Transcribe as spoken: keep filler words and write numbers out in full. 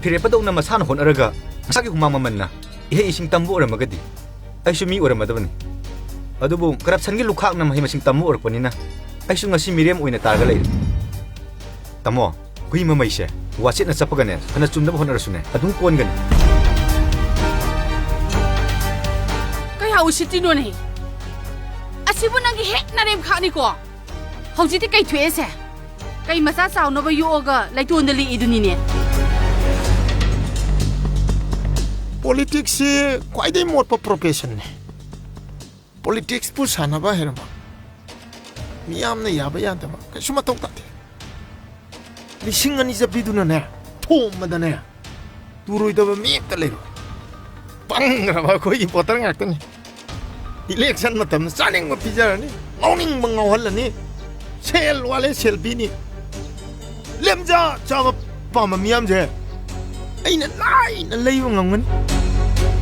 ꯐꯤꯔꯦꯞꯄꯗꯧꯅ ꯃꯁꯥꯅ ꯍꯣꯠꯅꯔꯒ ꯃꯁꯥꯒꯤ ꯍꯨꯃꯥꯡ ꯃꯃꯟꯅ ꯏꯍꯩ ꯏꯁꯤꯡ ꯇꯝꯕ ꯑꯣꯏꯔꯝꯃꯒꯗꯤ ꯑꯩꯁꯨ ꯃꯤ ꯑꯣꯏꯔꯝꯃꯗꯕꯅꯤ꯫ ꯑꯗꯨꯕꯨ ꯀꯔꯞꯁꯟꯒꯤ ꯂꯨꯈꯥꯛꯅ ꯃꯍꯩ ꯃꯁꯤꯡ ꯇꯝꯕ ꯑꯣꯏꯔꯛꯄꯅꯤꯅ ꯑꯩꯁꯨ ꯉꯁꯤ ꯃꯤꯔꯦꯝ ꯑꯣꯏꯅ ꯇꯥꯔꯒ ꯂꯩꯔꯦ꯫ ꯇꯥꯃꯣ, ꯍꯨꯏ ꯃꯃꯩꯁꯦ ꯋꯥꯆꯦꯠꯅ ꯆꯞꯄꯒꯅꯦ, ꯐꯅ ꯆꯨꯝꯅꯕ ꯍꯣꯠꯅꯔꯁꯨꯅꯦ, ꯑꯗꯨꯝ ꯀꯣꯟꯒꯅꯤ꯫ ꯀꯌꯥ ꯎꯁꯤꯠꯇ꯭ꯔꯤꯅꯣꯅꯦ? ꯑꯁꯤꯕꯨ ꯅꯪꯒꯤ ꯍꯦꯛ ꯅꯔꯦꯝꯈꯥꯛꯅꯤꯀꯣ꯫ ꯍꯧꯖꯤꯛꯇꯤ ꯀꯩ ꯊꯣꯛꯑꯦꯁꯦ? ꯀꯩ ꯃꯆꯥ ꯆꯥꯎꯅꯕ ꯌꯣꯛꯑꯒ ꯂꯩꯇꯣꯟꯗ ꯂꯦꯛꯏꯗꯨꯅꯤꯅꯦ? ꯄꯣꯂꯤꯇꯤꯛꯁꯁꯤ ꯈ꯭ꯋꯥꯏꯗꯒꯤ ꯃꯣꯠꯄ ꯄ꯭ꯔꯣꯐꯦꯁꯟꯅꯤ꯫ ꯄꯣꯂꯤꯇꯤꯛꯁꯄꯨ ꯁꯥꯟꯅꯕ ꯍꯩꯔꯕ, ꯃꯤꯌꯥꯝꯅ ꯌꯥꯕ ꯌꯥꯗꯕ ꯀꯩꯁꯨ ꯃꯊꯧ ꯇꯥꯗꯦ꯫ ꯂꯤꯁꯤꯡ ꯑꯅꯤ ꯆꯠꯄꯤꯗꯨꯅꯅꯦ, ꯊꯣꯝꯕꯗꯅꯦ, ꯇꯨꯔꯣꯏꯗꯕ ꯃꯤ ꯑꯝꯇ ꯂꯩꯔꯣꯏ꯫ ꯄꯪꯈ꯭ꯔꯕ ꯑꯩꯈꯣꯏꯒꯤ ꯚꯣꯇꯔ ꯉꯥꯛꯇꯅꯤ꯫ ꯏꯂꯦꯛꯁꯟ ꯃꯇꯝꯗ ꯆꯥꯅꯤꯡꯕ ꯄꯤꯖꯔꯅꯤ, ꯉꯥꯎꯅꯤꯡꯕ ꯉꯥꯎꯍꯜꯂꯅꯤ, ꯁꯦꯜ ꯋꯥꯠꯂꯦ ꯁꯦꯜ ꯄꯤꯅꯤ꯫ ꯂꯦꯝꯖꯥ ꯆꯥꯕ ꯄꯥꯝꯕ ꯃꯤꯌꯥꯝꯁꯦ ꯑꯩꯅ ꯂꯥꯏꯅ ꯂꯩꯕ ꯉꯝꯒꯅꯤ꯫